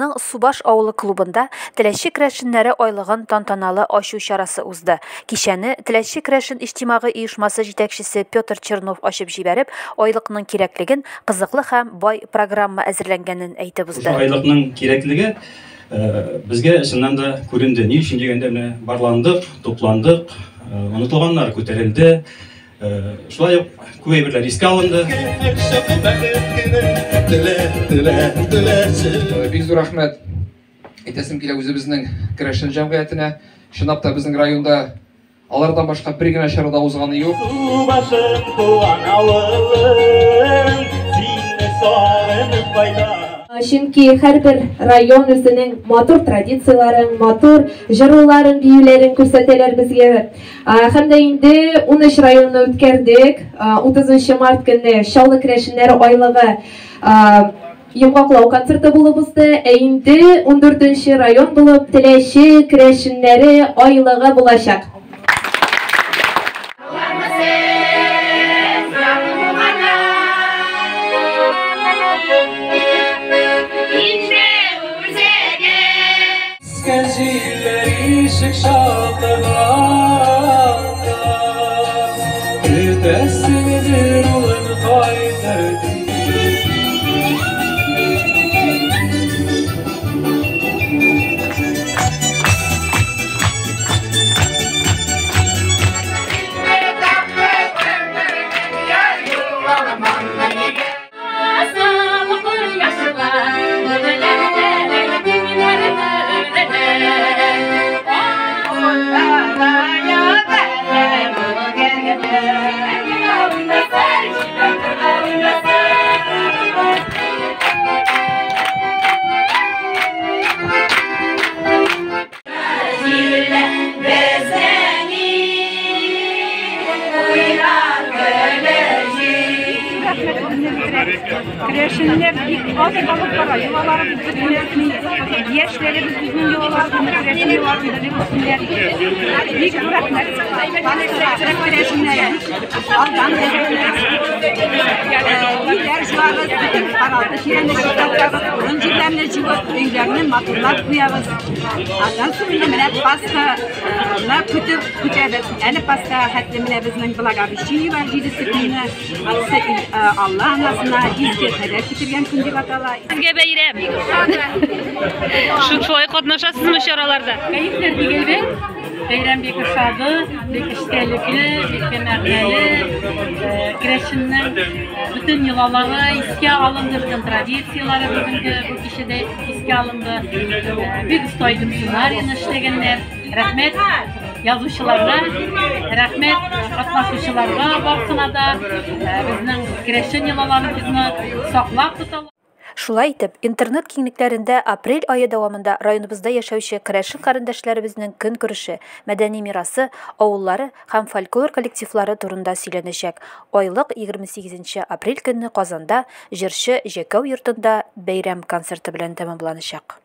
Казанның Субаш авылы клубында Теләче керәшеннәре айлыгын тантаналы ачу чарасы узды. Кичәне Теләче керәшен иҗтимагый оешмасы җитәкчесе Петр Чернов ачып җибәреп, айлыкның кирәклеген, кызыклы һәм бай программа әзерләнгәнен әйтеп узды. Шушы айлыкның кирәклеге безгә чыннан да күренде. Ни өчен дигәндә, менә барландык, тупландык, онытылганнар күтәрелде. Шулай ук күп әйберләр искә алынды. Бик зур рәхмәт әйтәсем килә үзебезнең керәшен җәмгыятенә. Чынлап та безнең районда алардан башка бер генә чара да узганы юк. Субашым, туган авылым, сине сагынып кайтам. Чөнки һәрбер район үзенең матур традицияләрен, матур җыруларын, биюләрен күрсәтәләр безгә. Һәм дә инде 13 районны үткәрдек. 30 март көнне Чаллы керәшеннәре айлыгы йомгаклау концерты булып узды. Ә инде 14 район булып Теләче керәшеннәре айлыгы булачак. Искән җилләр ишек шакыганда, Көтәсеңдер улың кайтыр дип. Керәшеннәр бик аз калып бара, йолаларыбыз бөтенләй. Яшьләребез безнең йолаларыбызны, керәшен йолаларын белеп үссеннәр. Бик зур рәхмәт. Керәшеннәргә. Алдан өйләр җуабыз, бөтен каралты тирәне чистартабыз, урын җирләрне җуып, өйләрне матурлап куябыз. Аннан соң инде менә Пасханы көтеп көтәбез. Әле Пасхага хәтле менә безнең Благовещение бар, җидесе көнне. Анысы Алла анасына изге хәбәр китергән көн дип атала. Сезгә бәйрәм. Шулай катнашасызмы чараларда? Кәефләр бик әйбәт. Бәйрәм бик ошады, бик эчтәлекле, бик мәгънәле. Керәшеннең бөтен йолалары искә алынды, бөтен традицияләре бүгенге бу кичәдә искә алынды. Бик оста итеп сценарийны эшләгәннәр. Рәхмәт язучыларга, рәхмәт катнашучыларга барысына да безнең керәшен йолаларыбызны саклап тоталар. Шулай итеп, интернет киңлекләрендә апрель ае дәвамында районыбызда яшәүче керәшен карендәшләребезнең көнкүреше, мәдәни мирасы, авыллары һәм фольклор коллективлары турында сөйләнәчәк. Айлык 28 нче апрель көнне Казанда Җырчы Җәкәү йортында бәйрәм концерты белән тәмамланачак.